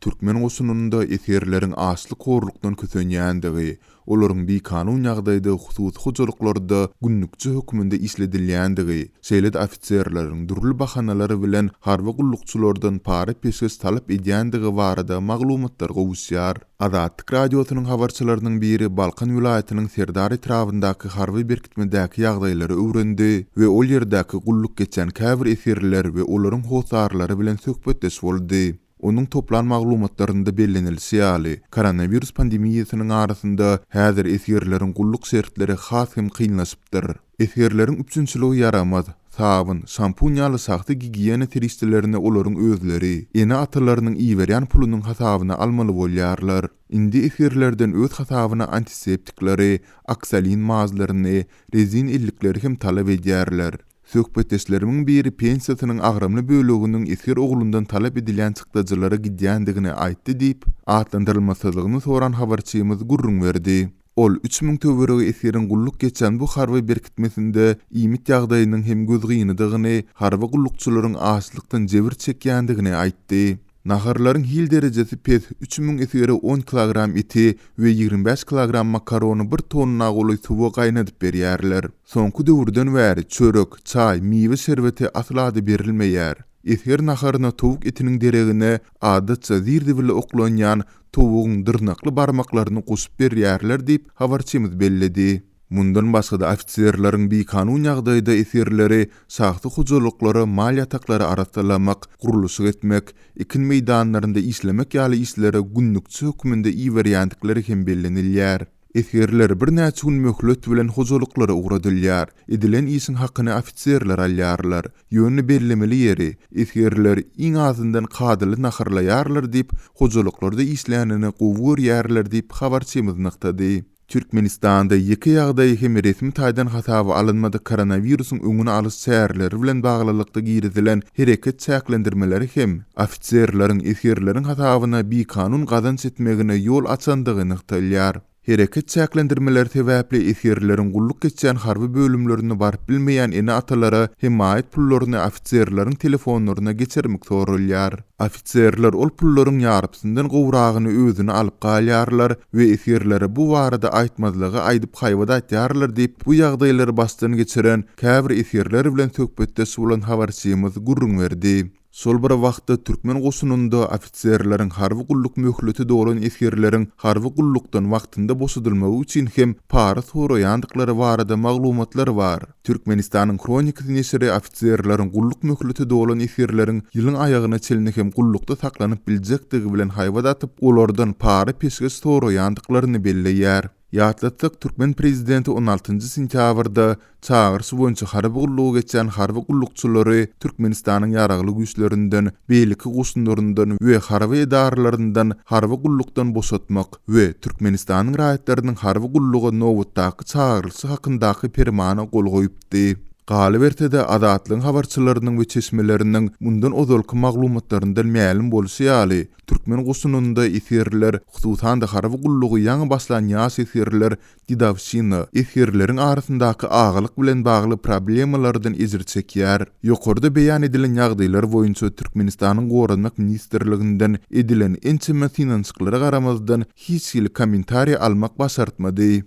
Türkmen goşunynda esgerleriň açlyk-horlukdan kösenýändigi, olaryň bikanun ýagdaýda hususy hojalyklarda günlükçi hökmünde işledilýändigi, şeýle-de ofiserleriň dürli bahanalar bilen harby gullukçylardan para-peşgeş talap edýändigi barada maglumatlar gowuşýar. Azatlyk Radiosynyň habarçylarynyň biri Balkan welaýatynyň Serdar etrabyndaky harby berkitmedäki ýagdaýlary öwrendi we ol ýerdäki gulluk geçýän käbir esgerler we olaryň hossarlary bilen söhbetdeş boldy. Onuň toplan maglumatlarynda bellenilişi ýaly, koronawirus pandemiýasynyň arasynda häzir esgerleriň gulluk şertleri has hem kynlaşypdyr. Esgerleriň üpjünçiligi ýaramaz, sabyn, şampun ýaly şahsy gigiýena serişdelerini olaryň özleri, ene-atalarynyň iberýän pulunyň hasabyna almaly bolýarlar. Indi esgerlerden öz hasabyna antiseptikleri, oksolin mazlaryny, rezin ellikleri hem talap edýärler. Söhbetdeşlerimiň biri pensiýasynyň agramly böleginiň esger oglundan talap edilýän çykdajylara gidýändigini aýtdy diýip, atlandyrylmasyzlygyny soran habarçymyz gürrüň berdi. Ol 3000 töweregi esgeriň gulluk geçýän bu harby berkitmesinde iýmit ýagdaýynyň hem gözgynydygyny, harby gullukçylaryň açlykdan jebir çekýändigini aýtdy. Naharlaryň hil derejesi pes, 3000 esgere on kilogram eti we 25 kilogram makarony bir tonna golaý suwa gaýnadyp berýärler. Soňky döwürden bäri çörek, çaý, miwe şerbeti asla-da berilmeýär. Esger naharyna towuk etiniň deregine adatça zir-zibile oklanýan towugyň dyrnakly barmaklaryny goşup berýärler diýip, habarçymyz belledi. Mundan başga-da ofiserleriň bikanun ýagdaýda esgerleri şahsy hojalyklara mal ýataklary arassalamak, gurluşyk etmek, ekin meýdanlarynda işlemek ýaly işlere günlükçi hökmünde iberýändikleri hem bellenilýär. Esgerler birnäçe gün möhlet bilen hojalyklara ugradylýar. Edilen işiň hakyny ofiserler alýarlar. Ýöne bellemeli ýeri, esgerler iň azyndan kadaly naharlaýarlar diýip, hojalyklarda işlänini gowy görýärler diýip, habarçymyz nygtady. Türkmenistanda ýeke ýagdaýy hem resmi taýdan hasaba alynmadyk koronawirusyň öňüni alyş çäreleri bilen baglylykda girizilen hereket çäklendirmeleri hem ofiserleriň, esgerleriň hasabyna bikanun gazanç etmegine ýol açandygy nygtalýar. Hereket çäklendirmeleri sebäpli esgerleriň gulluk geçýän harby bölümlerine baryp bilmeýän ene-atalara hemaýat pullaryny ofiserleriň telefonlaryna geçirmek soralýar. Ofiserler ol pullaryň ýarpysyndan gowragyny özüne alyp galýarlar we esgerlere bu barada aýtmazlygy aýdyp haýbat atýarlar diýip, bu ýagdaýlary başdan geçiren käbir esgerler bilen söhbetdeş bolan habarçymyz gürrüň berdi. Şol bir wagtda, türkmen goşunynda ofiserleriň harby gulluk möhleti dolan esgerleriň harby gullukdan wagtynda boşadylmagy üçin hem para soraýandyklary barada maglumatlar bar. Türkmenistanyň Hronikasy neşiri ofiserleriň gulluk möhleti dolan esgerleriň ýylyň aýagyna çenli hem gullukda saklanyp biljekdigi bilen haýbat atyp, olardan para-peşgeş soraýandyklaryny belleýär. Ýatlatsak, türkmen prezidenti on altynjy sentýabrda çagyryş boýunça harby gullugy geçýän harby gullukçylary Türkmenistanyň Ýaragly Güýçlerinden, beýleki goşunlaryndan we harby edaralaryndan harby gullukdan boşatmak we Türkmenistanyň raýatlarynyň harby gulluga nobatdaky çagyrylyşy hakyndaky Permana gol goýupdy. Galyberse-de, Azatlygyň habarçylarynyň we çeşmeleriniň mundan ozalky maglumatlaryndan mälim bolşy ýaly, türkmen goşunynda esgerler, hususan-da harby gullugy ýaňy başlan ýaş esgerler Dedowşina, esgerleriň arasyndaky agalyk bilen bagly problemalardan ejir çekýär. Ýokarda beýan edilen ýagdaýlar boýunça Türkmenistanyň Goranmak ministrliginden edilen ençeme synanyşyklara garamazdan hiç hili kommentariý almak başartmady.